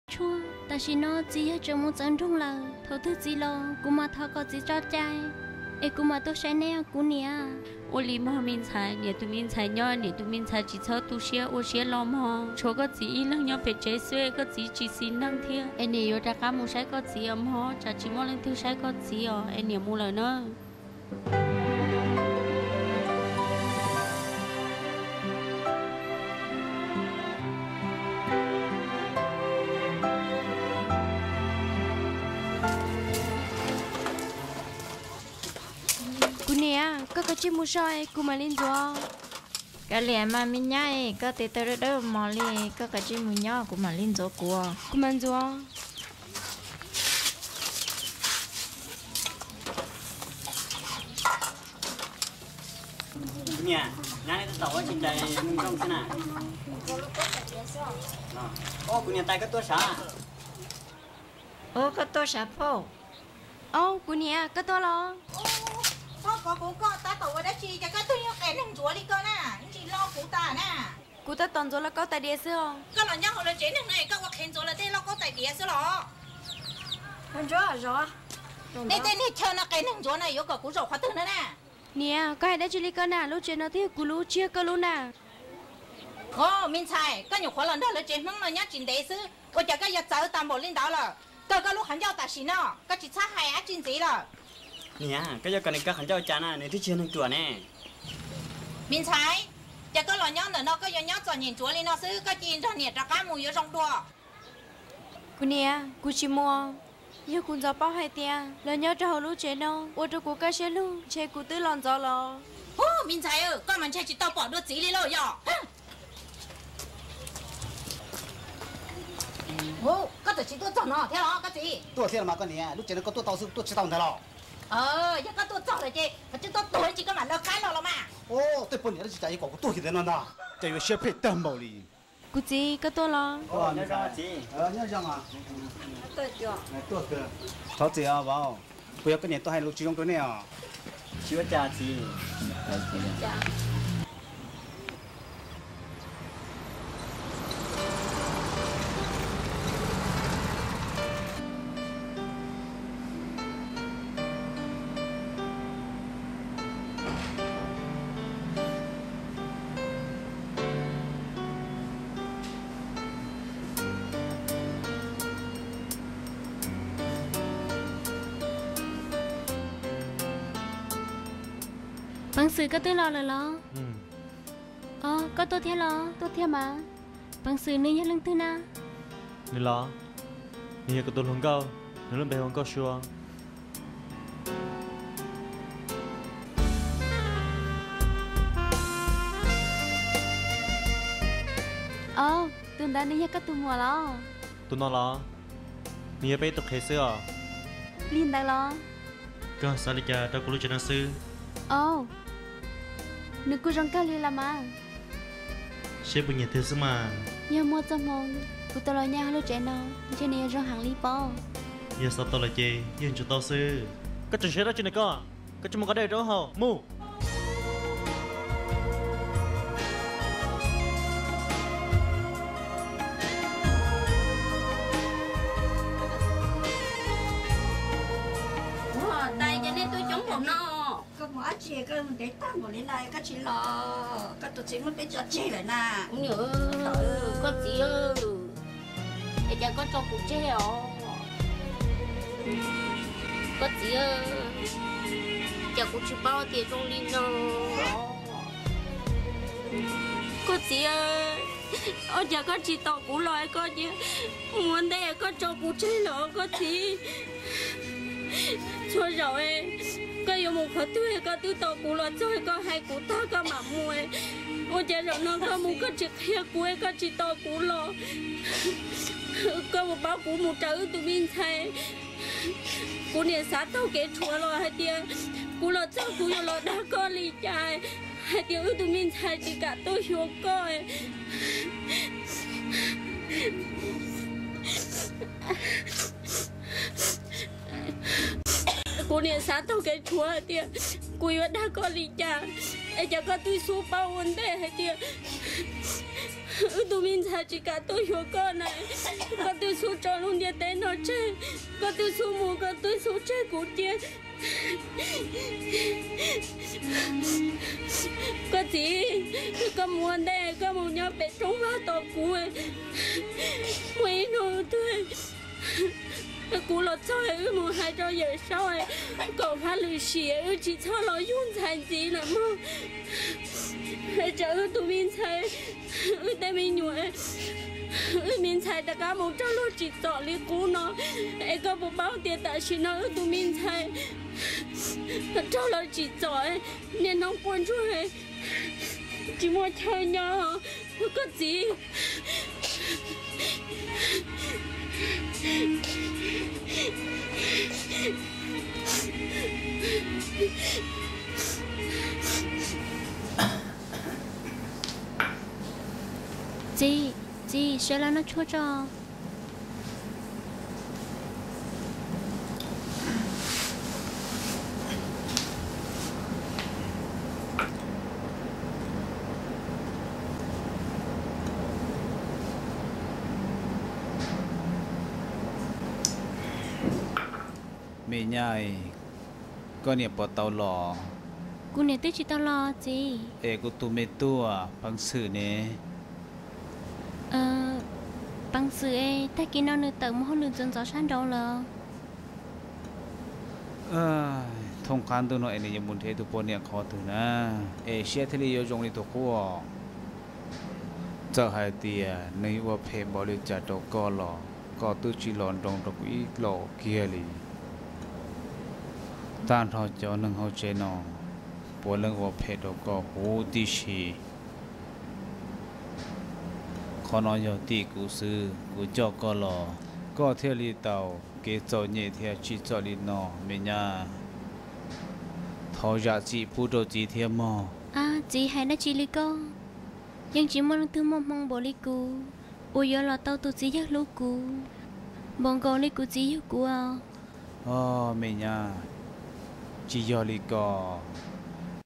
Tshuaj, tam sim no txiv yog tseem mus txawv nroog lawm, thaum twg txiv los kuv mam thov kom txiv tso cai, es kuv mam tuaj saib neb os kuv niam. Ua li mog me ntxhais, niam tus me ntxhais nyob, niam tus me ntxhais tsis txhob tu siab ua siab loj mog. Tshuav koj txiv ib leeg nyob pem tsev xwb, koj txiv tsis xis neej thiab, es niam yuav rov qab mus saib koj txiv os mog, tsam tsis muaj leej twg saib koj txiv os, es niam mus lawm na. Kuv niam, koj kav tsij mus so, kuv mam li ntxuav. Kav liam mas me nyab, koj tes taw dawb dawb mos li, koj kav tsij mus nyob, kuv mam li ntxuav kuv. Kuv mam ntxuav. Niam, nyab, nej tab tom ua tsis ntais zoo xwb na. Kuv niam tais koj tuaj sav. Koj tuaj sav phauj? Au, kuv niam, koj tuaj los? Koj kov kuv, koj tab tom ua dab tsi ces koj twb yog qe neeg ntsuav li koj na, tsis lo kuv tas na. Kuv tab tom ntxuav lauj kaub tais diav xwb os. Koj los nyob hauv lawv tsev neeg no es koj ua qhev ntxuav lawv tej lauj kaub tais diav xwb los? Nej tej niag chaw no qe neeg ntsuav no yuav kom kuv zaum qhov twg no na? Niam, koj hais dab tsi li koj na, lub tsev no twb yog kuv lub tsis yog koj lub na. Au, me ntxhais, koj nyuam qhuav los nrog lawv tsev Hmoob no nyob tsis ntev xwb, ua cas koj yuav txawv tas npaum li ntawd lawm? Kaw koj lub qhov ncauj tam sim no, koj tsis txhob hais dab tsi ntxiv lawm. Niam, koj yuav kom nws kaw qhov ncauj ua cas na, nws twb tsis yog neeg ruam ne. Me ntxhais, cas koj los nyob ntawm no koj yuav nyob txom nyem ntsuav li no xwb, koj cia li nrog niam rov qab mus yuav zoo dua. Kuv niam, kuv tsis mus. Yog kuv ntxov paub hais tias lawv nyob rau hauv lub tsev no ua rau kuv kaj siab lug, ntshe kuv twb los ntxov los. Ub, me ntxhais, koj mas ntshe tsis tau pom dua txiv li lauj yog. Koj txawm tsis tuaj txog no thiab los koj txiv? Tuaj thiab los mas koj niam, lub tsev no koj tuaj tau xwb, tuaj tsis tau ntag los? Yog koj tuaj txog lawm ces koj twb tuaj tuag ntsis koj mam lawv qaib los los mas. Tej poj niam dab tsis cas yuav kom kuv tuag kiag ntawm no ntag, cas yuav siab phem tag npaum li. Kuv txiv, koj tuaj los? Thov txim os vauv, puas yog koj niam tuaj hais lus tsis zoo rau nej os? Tsis ua cas txiv. Peev xwm, koj twb los lawm los? Os, koj tuaj thiab los? Tuaj thiab mas. Peev xwm, nws yog leej twg na? Nws los? Nws yog kuv tus hluas nkauj, nws lub npe hu ua Nkauj Sua. Os, tus ntawd nws yog koj tus muam los? Tus no los? Nws yog peb ib tug qhev xwb os. Li ntawd los? Koj xav li cas rau kuv lub tsev no xwb? Os, nws kuj zoo kawg li los mas. Seb puas nyiam twg xwb mas. Yog muaj txoj hmoo kuv tau los nyob hauv lub tsev no, ntshe nws yuav zoo heev li pob. Yog xav tau lawm ces yeej tsum tau xwb. Koj tseem siab dab tsi na koj? Koj tsis mus nqa dej rau hauv mus. Ua tais, cas nej tuaj coob npaum no? Koj mus dab tsi koj ntev tag npaum li na koj tsis los? Koj tus txiv muab peb tso tseg lawm na. Kuv niam, koj txiv, es cas koj tso kuv tseg os? Koj txiv, cas kuv tsis paub tias zoo li no. Koj txiv, ua cas koj tsis tos kuv los es koj cia mus ua ntej koj tso kuv tseg los koj txiv? Txhua zaus koj yuav mus qhov twg koj twb tos kuv los txog, koj hais kuv tag koj mam mus. Ua cas zaum no koj mus koj tsis qhia kuv, koj tsis tos kuv los? Koj mus pab kuv mus raws wb tus me ntxhais. Kuv niam xav taug kev rhuav los hais tias kuv los txog kuv yuav los dag koj li cas, hais tias wb tus me ntxhais tsis kam tuaj xyuas koj. Kuv niam xav taug kev rhuav hais tias kuv yuav dag koj li cas, es cas koj twb xub paub ua ntej hais tias Wb tus me ntxhais tsis kam tuaj yuav koj na, koj twb xub tso lub ntiaj teb no tseg, koj twb xub mus, koj twb xub tseg kuv cia. Koj txiv, koj mus ua ntej, koj mus nyob pem roob vaj tos kuv. Muaj ib hnub twg kuv los txog wb mus hais rau Yawm Saub kom faj lwm sim, wb tsis txhob los yug ntxhais ntxiv lawm mog. Tsam wb tus me ntxhais, wb tej me nyuam, wb me ntxhais rov qab mus raug luag tsim txom li qub no. Es koj puas paub tias tam sim no wb tus me ntxhais raug luag tsim txom, niaj hnub quaj ntsuag, tsis muaj chaw nyob, koj txiv. Txiv, txiv, sawv los noj tshuaj tso. Me nyab, koj niam puas tau los? Kuv niam twb tsis tau los txiv. Es kuv tus me tub Peev Xwm ne? Peev Xwm es tag kis no nws tawm mus hauj lwm ntxov ntxov sab nraud lawm. Thooj qab ntuj no es nws yuav mus nrhiav tus poj niam qhov twg na, es siab thiaj li yuav zoo li tus qub. Txawm hais tias nws yuav ua phem npaum li cas rau koj los koj twb tsis los nroo rau kuv ib los kiag li. Tag nrho cov neeg hauv tsev no puav leej ua phem rau koj huv tib si. Qhov no yog tim kuv xwb, kuv coj koj los koj thiaj li tau kev txom nyem thiab tsim txom li no me nyab. Thov zam txim pub rau txiv thiab mog. Txiv hais dab tsi li koj? Yeej tsis muaj leej twg muaj hmoo npaum li kuv uas yuav los tau tus txiv yawg hlub kuv npaum nkaus li kuv txiv yug kuv. Os me nyab, tsis yog li ko.